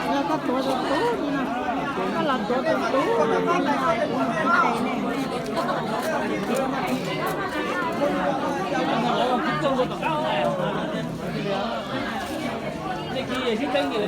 Yog koj tuav tus tub li no, koj los tuav tus tub no, koj yuav hais kuv mus tiv tes ne.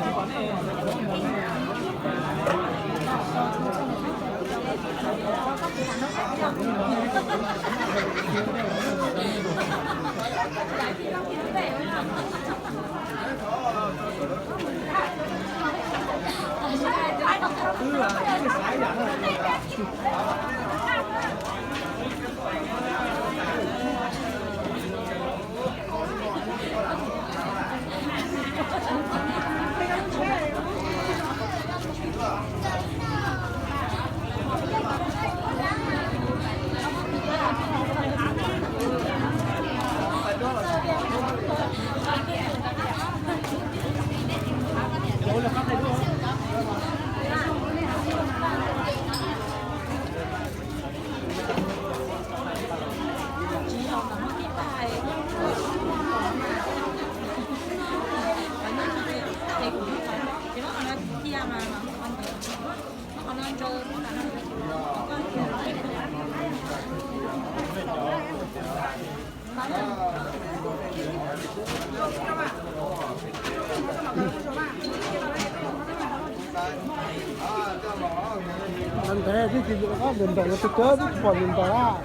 Ntev ntev twb tsis, ntev ntev twb tsis pom nws ntev lawm.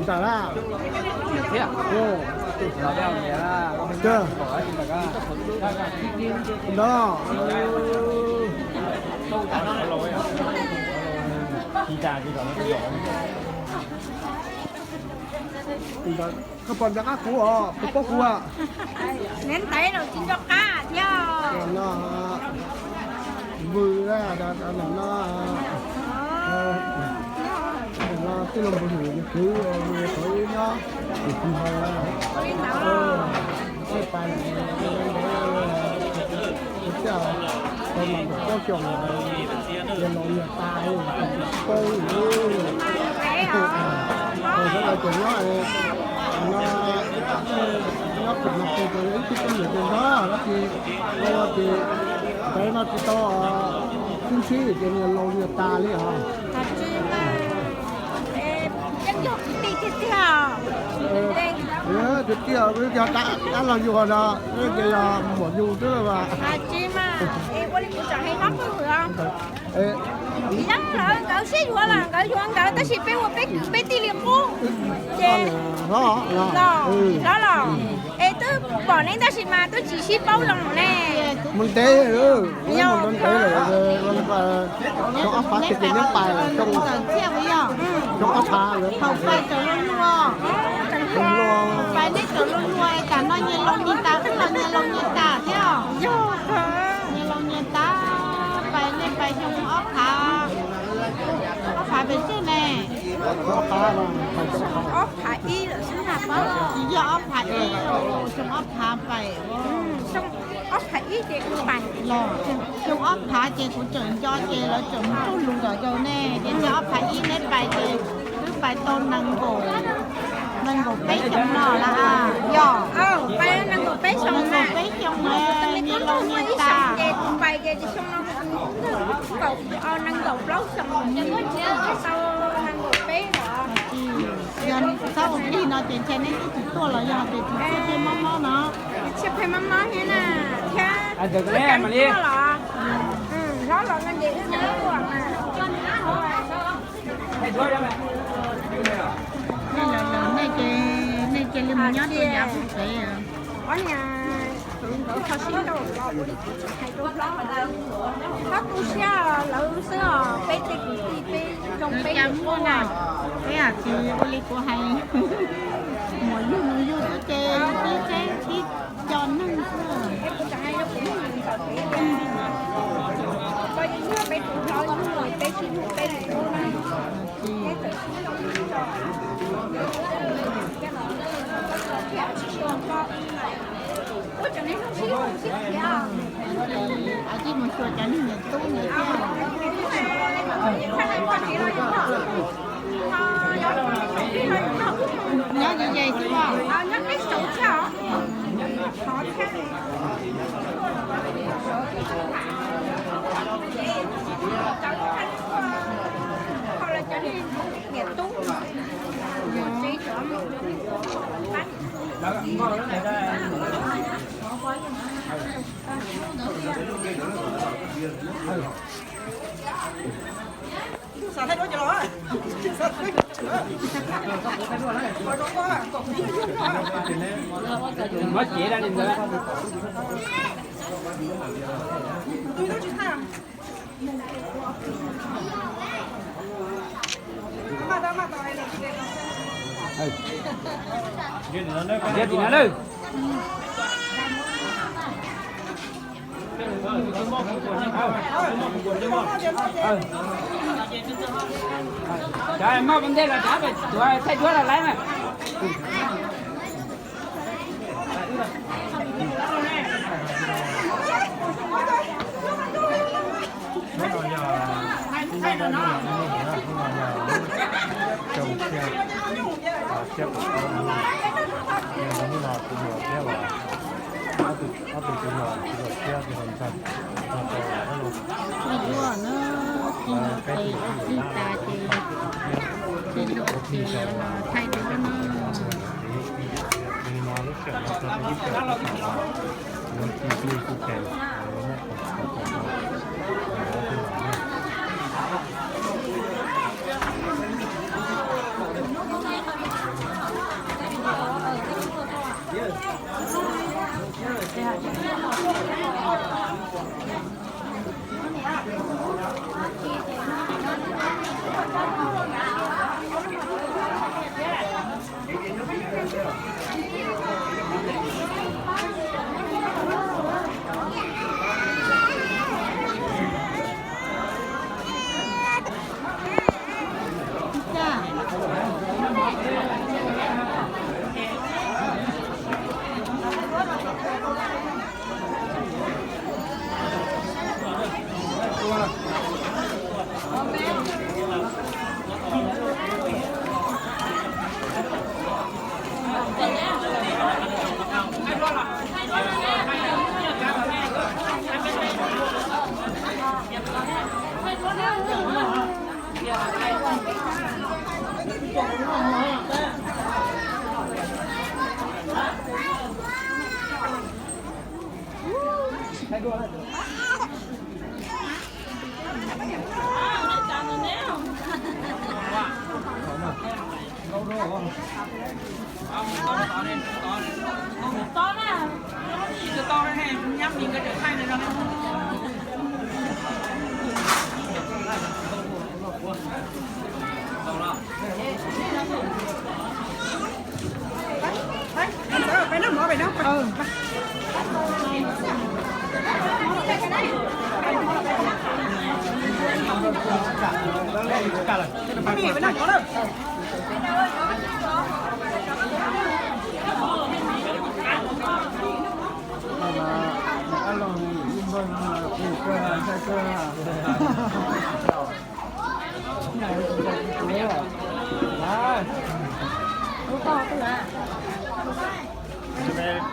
Ntev lawm. Ntawd. Koj pom nco qab kuv os, kuv paub kuv. Ntev ntev los tsis nco qab thiab. No, vwm no, no, tij laug Npus Hwm kwv, vwm qhov ib no, nej pais, tau mas kuv paub xyoo, yog laus yog tas, tsis paub li. Ces nyob, nyob pem no ces ib tug poj niam ces nrog dab tsi, ces ntev no tsis tau sib ntsib ces niag laus niag tas li os. Tiag tiag, dab laug yug no, ces yog muam yug xwb mas. Ua li kuv tsam hais hlob phob hwm os. Yeej lawv nkawd sib yuav los nkawd yuav nkawd, tab sis peb ua peb kwv peb tij li qub. Ces hlob los, es twb pom neb tab sis mas twb tsis sib paub zoo ne. Mus ntev, mus ntev lawm, xyoo ob phav ces neb pais, xyoo ob phav lawm. Pais neb txawm luag luag, tam no nyias laus nyias tas, wb los nyias laus nyias tas thiab. Nyias laus nyias tas, pais nej pais xyoo ob phav, ob phav pes tsawg ne? Ob phav ib lawm xwb na. Tsis yog ob phav ib, xyoo ob phav pais. Ob phav ib ces kuv pais los, xyoo ob phav ces kuv tseem nco ces lawv tseem mus txuj lus zom zaws ne, ces xyoo ob phav ib neb pais ces twb pais tau nees nkaum, nees nkaum peb xyoo no lawm. Yog, pais nees nkaum peb xyoo na. Nyias laus nyias tas. Ces kuv pais ces xyoo no kuv nees nkaum plaub xyoo, tau nees nkaum peb lawm. Yog txhob ua plig no ces ntshe neb twb tsis tuaj los yog tias tsis txhiaj pheej mob mob no. Tsis txhiaj pheej mob mob thiab na, thiab tuaj los. Hlob los no ces wb tsis tuaj mas. Nej lawv, nej ces, nej cia li mus nyob rau yav pem tsev. Ob niag kwv nkawd ho sib nrauj los ua li kuv tseem hais rau hlob, hlob tu siab lawv xwb os, peb tej kwv tij peb zoo peb yuav quaj na. Peb Ces ua li kuv hais, muam yug nus yug xwb ces tib tseeb tib co neeg xwb. Ua li, ib mus xyuas cov niag niam tub ntawd thiab. Nyob ze ze xwb os. Muab cev rau li ntawd. Tim no lawm. Cov maj ua ntej los cov tuav thaij duab los lawm na. Hnub no yog hnub no yog hnub no yog xyoo xiab, xiab kaum plaub no, yog hnub no kuv yuav thiab os, ob tug tub los kuv yuav thiab tig hau ntxawg, tig hau ntxawg. Ua yuav na, tig hau tes ua txij tas ces tig hau tes los thaij duab na.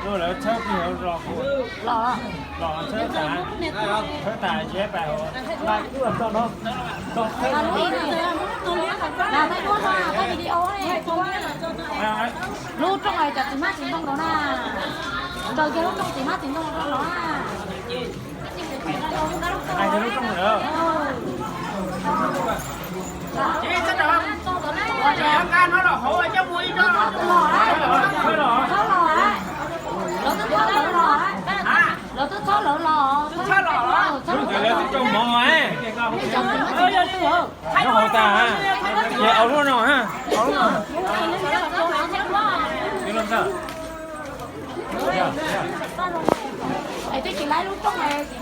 Lawv tshawb plig hauv los, los tshawb tas, tshawb tas ces pais hauv. Lub rooj cov txiv hmab txiv ntoo rau na, raws kiag lub rooj txiv hmab txiv ntoo rau los na. Lawv twb rau mov, nyob hauv tas, ces au lub no. Lawv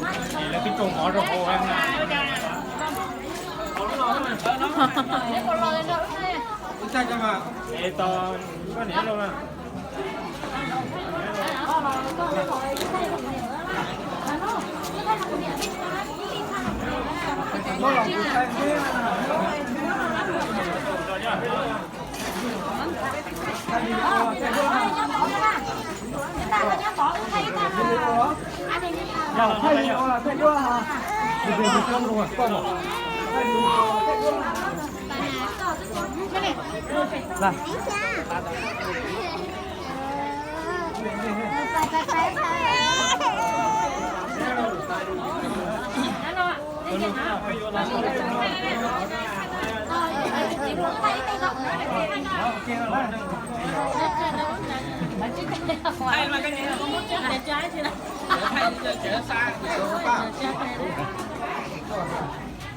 twb rau mov rau hauv. Es tos koj niam lawm.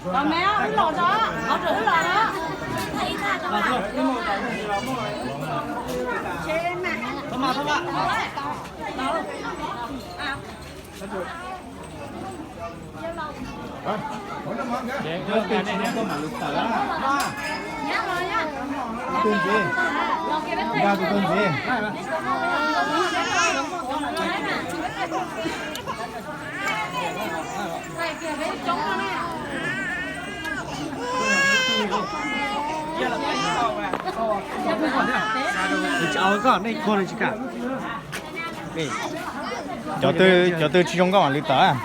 Los me, wb los os, qhov twg wb los os. Tus ntxiv, nkag tus tus ntxiv. Tsis au koj, nej khuag li tsis kam. Cov twg, cov twg tsis zoo nkauj mam li tawm.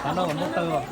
Qhov no muaj tawg.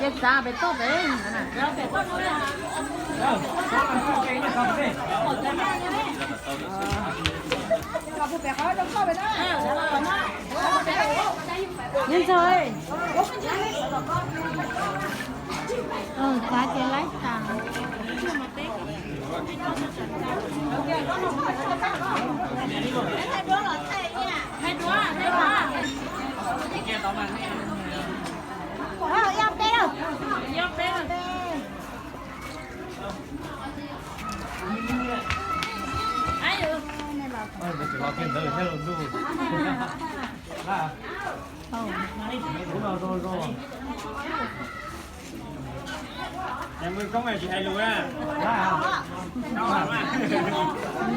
Ces txav pem toj pem. Yeej ntxog, txav ces laib tas.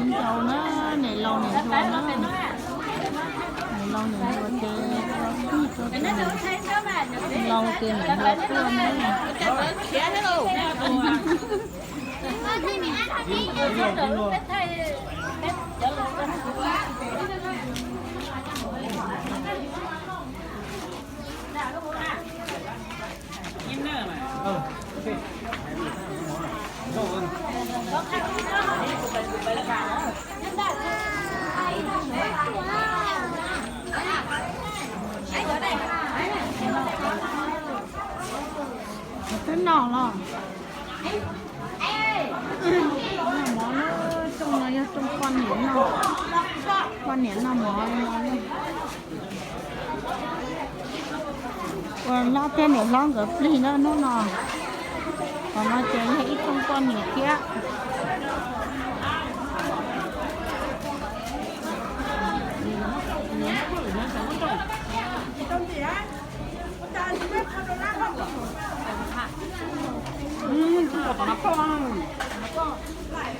Ntau na, niam laus niam hluas na. Niam laus niam hluas ces ua tij rau tus niam laus ces niam hluas tuaj na. Twb noj los. Mov lub rooj no yog rooj poj niam noj, poj niam noj mov li no. Ua hlob thiab niam hlob nkawd plig na hnub no. Qhov no ces yog ib rooj poj niam thiab.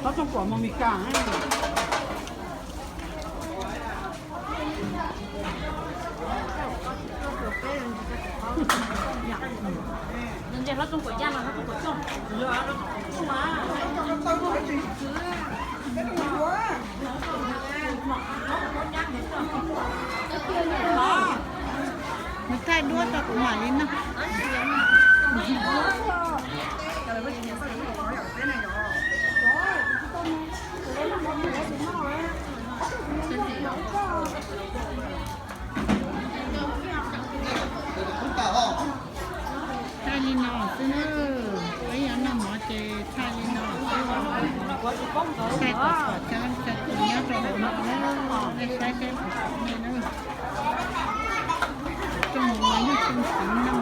Hlob Txooj Kuam mus Mes Kas. Nws thaij duab rau kuv mam li noj. Thaij li no xwb na, peb yuav noj mov ces thaij li no xwb. Thaij kom pom txhua tus nyob rau hauv no na, nej saib seb puas pom nej na. Rooj no yog rooj txiv neej.